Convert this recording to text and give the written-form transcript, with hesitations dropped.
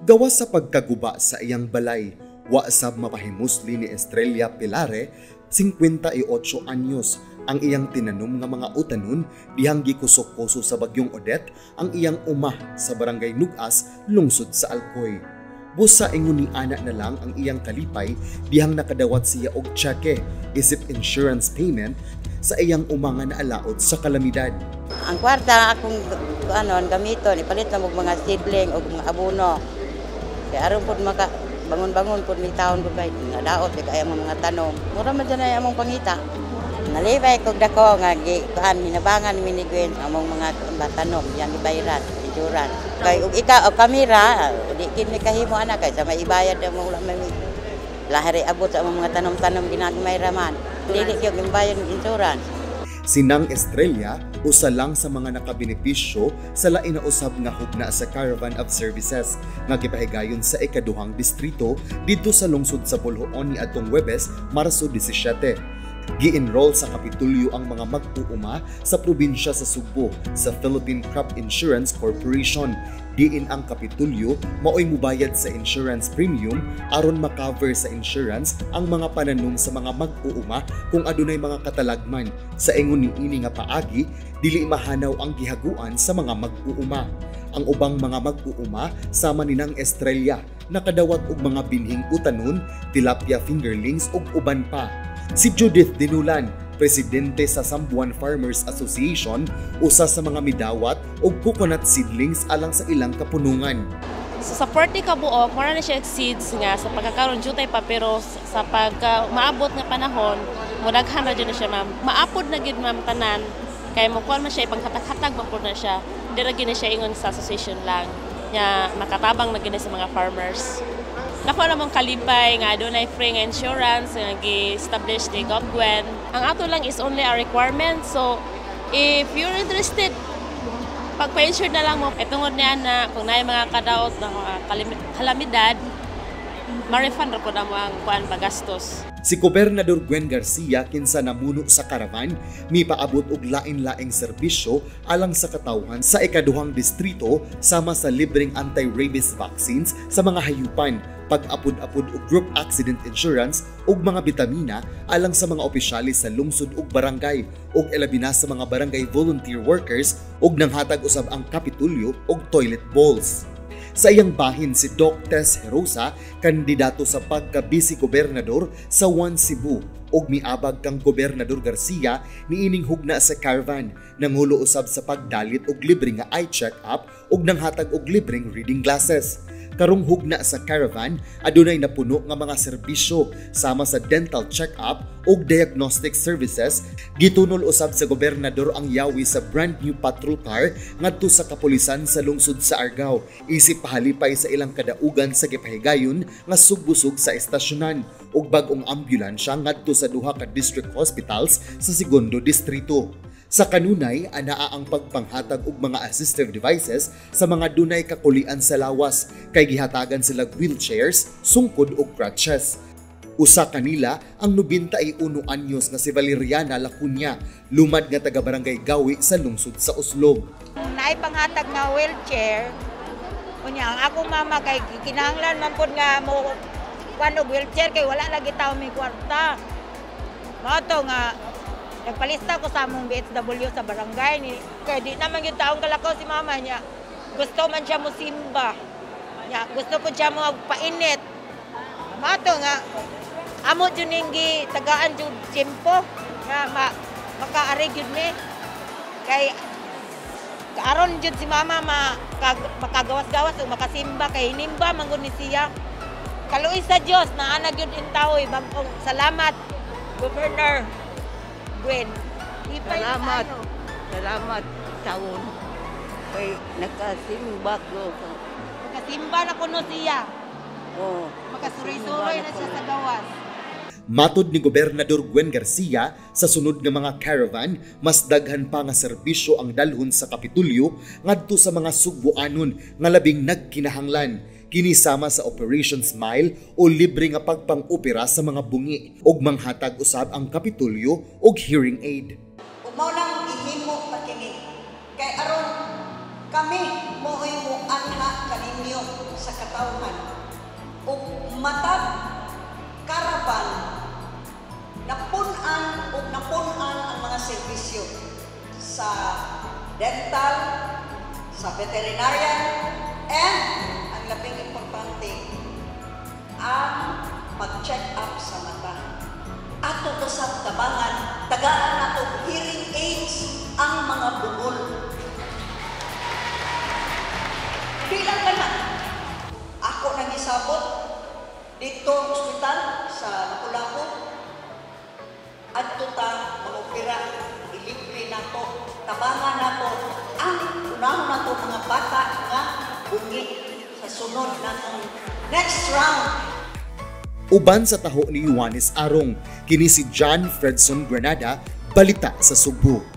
Gawas sa pagkaguba sa iyang balay, wa sab mapahimusli ni Estrella Pilare, 58 anyos, ang iyang tinanom nga mga utanon dihang gikusok-kuso sa bagyong Odette ang iyang uma sa barangay Nugas, lungsod sa Alcoy. Busa ingon ni ana na lang ang iyang kalipay dihang nakadawat siya og tseke isip insurance payment sa iyang uma nga naalaot sa kalamidad. Ang kwarta akong ano gamiton ipalit na og mga seedling og mga abono. Kay aron pud maka bangon-bangon pud mi taon pud kay nga daot kay kaya mga tanom. Mura man dyan ay among pangita. Nalipay kog dako nga gi kuan hinabangan mi ni Gwen among mga tanom yan ibayran insurance. Kay ug ikaw og kamera di kini kahimo ana kay sa may ibayad mo wala may lahari abot sa among mga tanom-tanom ginagmay raman. Dili gyud imbayad ng insurance. Sinang Estrella, usa lang sa mga nakabenepisyo sa lain na usab nga hugna sa Caravan of Services nga gipahigayon sa ikaduhang distrito didto sa lungsod sa Boljoon niadtong Huwebes, Marso 17. Gi-enroll sa Kapitulyo ang mga mag-uuma sa probinsya sa Sugbo sa Philippine Crop Insurance Corporation. Diin ang Kapitulyo maoy mubayad sa insurance premium aron makover sa insurance ang mga pananom sa mga mag-uuma kung adunay mga katalagman. Sa ingon niini nga paagi, dili mahanaw ang gihaguan sa mga mag-uuma. Ang ubang mga mag-uuma sama ni nang Estrella nakadawat og mga binhing utanon, tilapia fingerlings ug uban pa. Si Judith Dinulan, presidente sa Sambuan Farmers Association, usa sa mga midawat og coconut seedlings alang sa ilang kapunungan. So sa 40 ka buok, mura na siya seeds nga sa pagkakaroon jutay pa, pero sa pagka maabot nga panahon, mudaghan ra jud na siya, ma'am. Maapod na gid, ma'am, tanan kay mo kuan man siya, ipanghatag-hatag man pud na siya. Di ra gid na siya ingon sa association lang nya makatabang na gid na sa mga farmers. Dako namang kalipay nga adunay free nga insurance nga gi-establish ni Gov Gwen. Ang ato lang is only a requirement. So if you're interested, pagpa-insure na lang mo. Ay tungod niya na kung naay mga kadaot na mga kalamidad, ma-refund ra po na mo ang kuan bagastos. Si Gobernador Gwen Garcia, kinsa namuno sa karavan, mipaabot og lain-laing serbisyo alang sa katawhan sa ikaduhang distrito sama sa libreng anti-rabies vaccines sa mga hayupan, pag-apod-apod og group accident insurance ug mga bitamina alang sa mga opisyalis sa lungsod ug barangay ug ilabi na sa mga barangay volunteer workers, ug nanghatag usab ang Kapitulyo og toilet bowls. Sa iyang bahin, si Doc Tess Herosa, kandidato sa pagka-vice gobernador sa One Cebu ug miabag kang Gobernador Garcia niining hugna sa caravan, nangulo usab sa pagdalit og libre nga eye check-up ug nanghatag og libreng reading glasses. Karong hugna sa caravan, adunay napuno nga mga serbisyo sama sa dental check-up ug diagnostic services. Gitunol usab sa gobernador ang yawi sa brand new patrol car ngadto sa kapulisan sa lungsod sa Argao isip pahalipay sa ilang kadaugan sa gipahigayon nga sugbusog sa estasyonan ug bag-ong ambulansya ngadto sa duha ka district hospitals sa segundo distrito. Sa kanunay, anaa ang pagpanghatag og mga assistive devices sa mga dunay kakulian sa lawas kay gihatagan sila wheelchairs, sungkod ug crutches. Usa kanila ang 91 anyos nga si Valeriana Lacunya, lumad nga taga Barangay Gawi sa lungsod sa Oslob. Naay panghatag nga wheelchair. Unya ang akong mama kay kinahanglan man pud nga mo kuan og wheelchair kay wala lagi tawo may kwarta. Mao to nga nagpalista ko sa among BHW sa barangay ni kay di naman yung taong kalakaw si mama niya. Gusto man siya mo simba. Nya gusto po siya mo painit. Mao to nga amo jud ning tagaan jud tiyempo nga makaari gyud ni. Kay aron jud si mama makagawas-gawas o makasimba kay hinimba man gud ni siya. Kaluoy sa Dios naa na gyud intawoy bag-ong salamat, Governor Gwen. Ipay Salamat. Ano? Salamat taon. Kay nakasimba ko. Makasimba na kuno siya. Oh, Makasuroy-suroy na siya sa gawas. Matod ni Gobernador Gwen Garcia, sa sunod nga mga caravan, mas daghan pa nga serbisyo ang dalhon sa Kapitulyo ngadto sa mga Sugbuanon nga labing nagkinahanglan. Kini sama sa Operation Smile o libre nga pagpang-opera sa mga bungi ug manghatag usab ang Kapitulyo og hearing aid. Ug mao nang gihimo pa kini kay aron kami mo'y moanha kaninyo sa katawhan. Ug matag caravan, napun-an ug napun-an ang mga serbisyo sa dental, sa veterinarian, and ang labing importante, ang pag-check up sa mata. Ato to sa tabangan, tagaan nato hearing aids ang mga bugol. Bilang ka na. Ako nang isabot dito ospital sa Lapu-Lapu. Adto ta mangopera, ilibre nato, tabangan nato ang unahon nato mga bata nga bungi sa sunod natong next round. Uban sa taho ni Juanes Arong, kini si John Fredson Granada, Balita sa Sugbo.